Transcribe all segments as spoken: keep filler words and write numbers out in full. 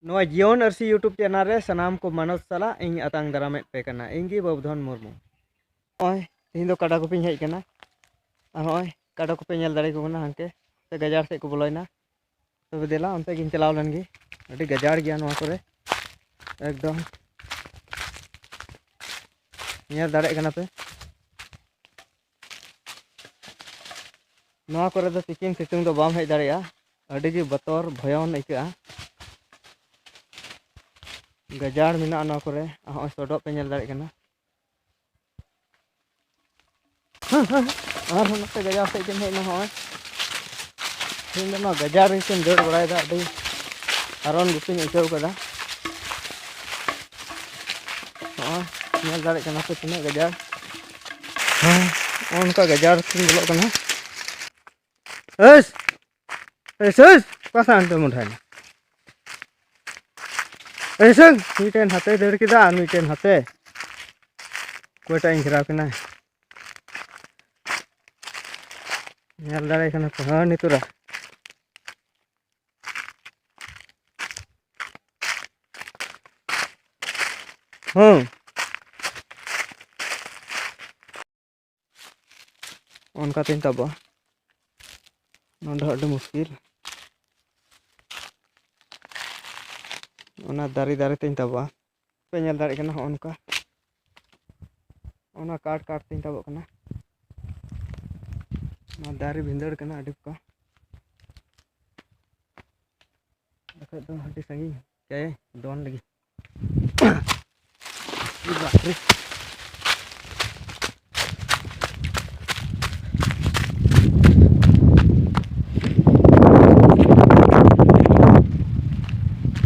ᱱᱚᱣᱟ ᱡᱤᱭᱚᱱ ᱟᱹᱨᱥᱤ YouTube ᱪᱮᱱᱮᱞ ᱨᱮ ᱥᱟᱱᱟᱢ ᱠᱚ ᱢᱟᱱᱚᱛ ᱥᱟᱞᱟᱜ ᱤᱧ ᱟᱛᱟᱝ ᱫᱟᱨᱟᱢᱮᱫ ᱯᱮ ᱠᱟᱱᱟ᱾ ᱤᱧ ᱜᱮ ᱵᱟᱹᱵᱩᱫᱷᱚᱱ ᱢᱩᱨᱢᱩ᱾ ᱱᱚᱜᱼᱚᱭ ᱛᱮᱦᱮᱧ ᱫᱚ ᱠᱟᱰᱟ ᱜᱩᱯᱤᱧ ᱦᱮᱡ ᱠᱟᱱᱟ᱾ ᱟᱨ ᱱᱚᱜᱼᱚᱭ ᱠᱟᱰᱟ ᱠᱚᱯᱮ ᱧᱮᱞ ᱫᱟᱲᱮᱭᱟᱠᱚ ᱠᱟᱱᱟ, ᱦᱟᱱᱛᱮ ᱥᱮ ᱜᱟᱡᱟᱲ ᱥᱮᱫ ᱠᱚ ᱵᱚᱞᱚᱭᱮᱱᱟ᱾ ᱛᱚᱵᱮ ᱫᱮᱞᱟ, ᱚᱱᱛᱮ ᱜᱤᱧ ᱪᱟᱞᱟᱣ ᱞᱮᱱ ᱜᱮ᱾ ᱟᱹᱰᱤ ᱜᱟᱡᱟᱲ ᱜᱮᱭᱟ ᱱᱚᱣᱟ ᱠᱚᱨᱮ, ᱮᱠᱫᱚᱢ ᱧᱮᱞ ᱫᱟᱲᱮᱭᱟᱜ ᱠᱟᱱᱟ ᱯᱮ᱾ ᱱᱚᱣᱟ ᱠᱚᱨᱮ ᱫᱚ ᱛᱤᱠᱤᱱ ᱥᱤᱛᱩᱝ ᱫᱚ ᱵᱟᱢ ᱦᱮᱡ ᱫᱟᱲᱮᱭᱟᱜᱼᱟ, ᱟᱹᱰᱤ ᱜᱮ ᱵᱚᱛᱚᱨ ᱵᱷᱚᱭᱚᱱ ᱟᱹᱭᱠᱟᱹᱜᱼᱟ᱾ ᱜᱟᱡᱟᱲ ᱢᱮᱱᱟᱜᱼᱟ ᱱᱚᱣᱟ ᱠᱚᱨᱮ, ᱟᱨ ᱦᱚᱸᱜᱼᱚᱭ ᱥᱚᱰᱚᱜ ᱯᱮ ᱧᱮᱞ ᱫᱟᱲᱮᱭᱟᱜ ᱠᱟᱱᱟ᱾ ᱟᱨᱦᱚᱸ ᱱᱚᱛᱮ ᱜᱟᱡᱟᱲ ᱥᱮᱫ ᱜᱮᱢ ᱦᱮᱡ ᱮᱱᱟ᱾ ᱦᱚᱸᱜᱼᱚᱭ ᱛᱮᱦᱮᱧ ᱫᱚ ᱱᱚᱣᱟ ᱜᱟᱡᱟᱲ ᱨᱮᱜᱮᱧ ᱫᱟᱹᱲ ᱵᱟᱲᱟᱭᱮᱫᱟ, ᱟᱹᱰᱤ ᱦᱟᱨᱚᱱ ᱜᱩᱯᱤᱧ ᱟᱹᱭᱠᱟᱹᱣ ᱠᱟᱫᱟ᱾ ᱦᱚᱸᱜᱼᱚᱭ ᱧᱮᱞ ᱫᱟᱲᱮᱭᱟᱜ ᱠᱟᱱᱟ ᱯᱮ ᱛᱤᱱᱟᱹᱜ ᱜᱟᱡᱟᱲ᱾ ᱦᱮᱸ, ᱱᱚᱜᱼᱚ ᱱᱚᱝᱠᱟ ᱜᱟᱡᱟᱲ ᱛᱤᱧ ᱵᱚᱞᱚᱜ ᱠᱟᱱᱟ᱾ ᱮᱥ! S, S! ᱚᱠᱟ ᱥᱮᱫ ᱦᱟᱱᱛᱮ ᱢᱚᱰᱷᱟᱭ ᱱᱟ? S, S! ᱢᱤᱫᱴᱮᱱ ᱦᱟᱛᱮ ᱫᱟᱹᱲ ᱠᱮᱫᱟ ᱟᱨ ᱢᱤᱫᱴᱮᱱ ᱦᱟᱛᱮ᱾ ᱚᱠᱚᱭᱴᱟᱜ ᱤᱧ ᱜᱷᱮᱨᱟᱣ ᱠᱤᱱᱟ? ᱧᱮᱞ ᱫᱟᱲᱮ ᱠᱟᱱᱟ ᱯᱮ, ᱦᱮᱸ, ᱱᱤᱛᱚᱜ ᱨᱟ-, ᱦᱮᱸ᱾ ᱚᱱᱠᱟ ᱛᱤᱧ ᱛᱟᱵᱚᱜᱼᱟ᱾ ᱱᱚᱰᱮ ᱦᱚᱸ ᱟᱹᱰᱤ ᱢᱩᱥᱠᱤᱞ᱾ ᱚᱱᱟ ᱫᱟᱨᱮ ᱫᱟᱨᱮ ᱛᱤᱧ ᱛᱟᱵᱚᱜᱼᱟ᱾ ᱯᱮ ᱧᱮᱞ ᱫᱟᱲᱮᱭᱟᱜ ᱠᱟᱱᱟ, ᱦᱚᱸᱜᱼᱚ ᱱᱚᱝᱠᱟ᱾ ᱚᱱᱟ ᱠᱟᱴ ᱠᱟᱴ ᱛᱤᱧ ᱛᱟᱵᱚᱜ ᱠᱟᱱᱟ᱾ ᱱᱚᱣᱟ ᱫᱟᱨᱮ ᱵᱷᱤᱸᱫᱟᱹᱲ ᱠᱟᱱᱟ ᱟᱹᱰᱤ ᱯᱚᱠᱟ᱾ ᱵᱟᱠᱷᱟᱡ ᱫᱚ ᱟᱹᱰᱤ ᱥᱟᱺᱜᱤᱧ ᱪᱟᱭ ᱫᱚᱱ ᱞᱟᱹᱜᱤᱫ᱾ ᱵᱟᱯᱨᱮ᱾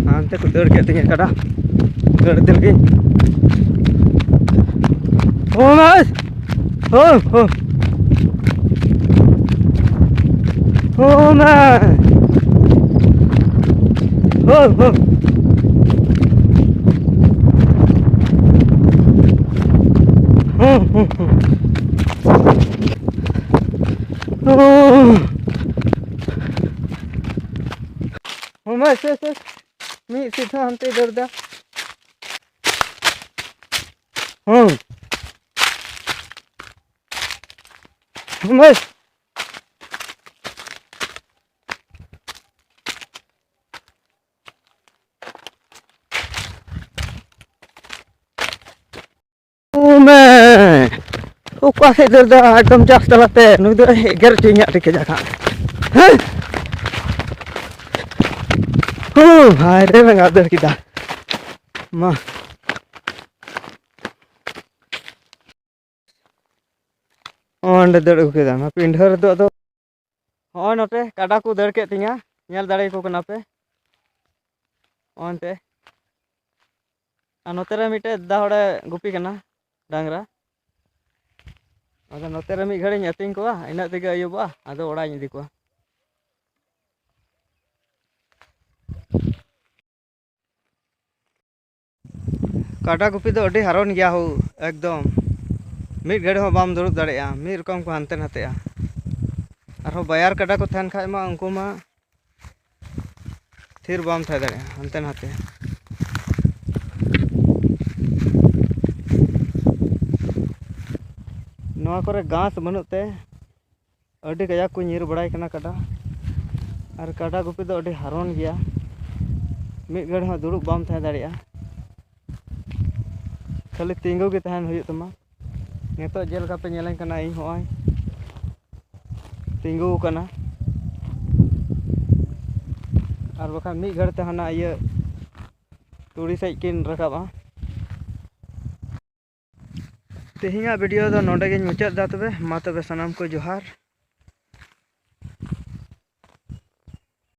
ᱦᱟᱱᱛᱮ ᱠᱚ ᱫᱟᱹᱲ ᱠᱮᱫ ᱛᱤᱧᱟᱹ ᱠᱟᱰᱟ᱾ ᱫᱟᱹᱲ ᱤᱫᱤ ᱞᱟᱹᱜᱤᱫ᱾ ᱳ ᱢᱟᱭ! ᱦᱳ, ᱦᱳ᱾ ᱳ ᱢᱟᱭ! ᱦᱳ, ᱦᱳ᱾ ᱦᱩᱸ, ᱦᱩᱸ, ᱦᱩᱸ᱾ ᱳ᱾ ᱳ ᱢᱟᱭ, ᱥᱮ, ᱥᱮ᱾ ᱢᱤᱫ ᱥᱤᱫᱷᱟᱹ ᱦᱟᱱᱛᱮᱭ ᱫᱟᱹᱲ ᱫᱟ᱾ ᱦᱩᱸ᱾ ᱦᱩᱢᱟᱹᱭ᱾ ᱩᱢᱮ, ᱚᱠᱟ ᱥᱮᱫ ᱫᱟᱹᱲ ᱫᱟ? ᱮᱠᱫᱚᱢ ᱪᱟᱥ ᱛᱟᱞᱟᱛᱮ᱾ ᱱᱩᱭ ᱫᱚ ᱮᱜᱮᱨ ᱦᱚᱪᱚᱧᱟ ᱟᱹᱰᱤ ᱠᱟᱡᱟᱠ ᱦᱟᱸᱜ᱾ ᱦᱮᱸ? ᱦᱩᱸ, ᱦᱟᱭ ᱨᱮ, ᱵᱮᱸᱜᱟᱲ ᱫᱟᱹᱲ ᱠᱮᱫᱟ᱾ ᱢᱟ᱾ ᱚᱸᱰᱮ ᱫᱟᱹᱲ ᱟᱹᱜᱩ ᱠᱮᱫᱟ᱾ ᱚᱱᱟ ᱯᱤᱸᱰᱷᱟᱹ ᱨᱮᱫᱚ ᱟᱫᱚ ᱦᱚᱸᱜᱼᱚᱭ ᱱᱚᱛᱮ ᱠᱟᱰᱟ ᱠᱚ ᱫᱟᱹᱲ ᱠᱮᱫ ᱛᱤᱧᱟ, ᱧᱮᱞ ᱫᱟᱲᱮᱭᱟᱠᱚ ᱠᱟᱱᱟ ᱯᱮ᱾ ᱦᱚᱸᱜᱼᱚᱭ ᱱᱚᱛᱮ᱾ ᱟᱨ ᱱᱚᱛᱮ ᱨᱮ ᱢᱤᱫᱴᱮᱡ ᱫᱟ ᱦᱚᱲᱮ ᱜᱩᱯᱤ ᱠᱟᱱᱟ, ᱰᱟᱝᱨᱟ᱾ ᱟᱫᱚ ᱱᱚᱛᱮ ᱨᱮ ᱢᱤᱫ ᱜᱷᱟᱹᱲᱤᱡ ᱤᱧ ᱟᱹᱛᱤᱧ ᱠᱚᱣᱟ, ᱤᱱᱟᱹᱜ ᱛᱮᱜᱮ ᱟᱹᱭᱩᱵᱚᱜᱼᱟ, ᱟᱫᱚ ᱚᱲᱟᱜ ᱤᱧ ᱤᱫᱤ ᱠᱚᱣᱟ᱾ ᱠᱟᱰᱟ ᱜᱩᱯᱤ ᱫᱚ ᱟᱹᱰᱤ ᱦᱟᱨᱚᱱ ᱜᱮᱭᱟ ᱦᱳ, ᱮᱠᱫᱚᱢ᱾ ᱢᱤᱫ ᱜᱷᱟᱹᱲᱤ ᱦᱚᱸ ᱵᱟᱢ ᱫᱩᱲᱩᱵ ᱫᱟᱲᱮᱭᱟᱜᱼᱟ, ᱢᱤᱫ ᱨᱚᱠᱚᱢ ᱠᱚ ᱦᱟᱱᱛᱮ ᱱᱟᱛᱮᱜᱼᱟ᱾ ᱟᱨᱦᱚᱸ ᱵᱟᱭᱟᱨ ᱠᱟᱰᱟ ᱠᱚ ᱛᱟᱦᱮᱱ ᱠᱷᱟᱡ ᱢᱟ, ᱩᱱᱠᱩ ᱢᱟ ᱛᱷᱤᱨ ᱵᱟᱢ ᱛᱟᱦᱮᱸ ᱫᱟᱲᱮᱭᱟᱜᱼᱟ, ᱦᱟᱱᱛᱮ ᱱᱟᱛᱮ᱾ ᱱᱚᱣᱟ ᱠᱚᱨᱮ ᱜᱷᱟᱥ ᱵᱟᱹᱱᱩᱜ ᱛᱮ ᱟᱹᱰᱤ ᱠᱟᱡᱟᱠ ᱠᱚ ᱧᱤᱨ ᱵᱟᱲᱟᱭ ᱠᱟᱱᱟ ᱠᱟᱰᱟ᱾ ᱟᱨ ᱠᱟᱰᱟ ᱜᱩᱯᱤ ᱫᱚ ᱟᱹᱰᱤ ᱦᱟᱨᱚᱱ ᱜᱮᱭᱟ᱾ ᱢᱤᱫ ᱜᱷᱟᱹᱲᱤ ᱦᱚᱸ ᱫᱩᱲᱩᱵ ᱵᱟᱢ ᱛᱟᱦᱮᱸ ᱫᱟᱲᱮᱭᱟᱜᱼᱟ, ᱠᱷᱟᱹᱞᱤ ᱛᱤᱸᱜᱩ ᱜᱮ ᱛᱟᱦᱮᱱ ᱦᱩᱭᱩᱜ ᱛᱟᱢᱟ᱾ ᱱᱤᱛᱚᱜ ᱡᱮᱞᱮᱠᱟ ᱯᱮ ᱧᱮᱞᱮᱧ ᱠᱟᱱᱟ, ᱤᱧ ᱦᱚᱸᱜᱼᱚᱭ ᱛᱤᱸᱜᱩ ᱟᱠᱟᱱᱟ, ᱟᱨ ᱵᱟᱠᱷᱟᱱ ᱢᱤᱫ ᱜᱷᱟᱹᱲᱤ ᱛᱮ ᱦᱟᱱᱟ ᱤᱭᱟᱹ ᱛᱩᱲᱤ ᱥᱮᱫ ᱠᱤᱱ ᱨᱟᱠᱟᱵᱼᱟ᱾ ᱛᱮᱦᱮᱧᱟᱜ video ᱫᱚ ᱱᱚᱰᱮ ᱜᱤᱧ ᱢᱩᱪᱟᱹᱫ ᱮᱫᱟ᱾ ᱛᱚᱵᱮ ᱢᱟ ᱛᱚᱵᱮ ᱥᱟᱱᱟᱢ ᱠᱚ ᱡᱚᱦᱟᱨ᱾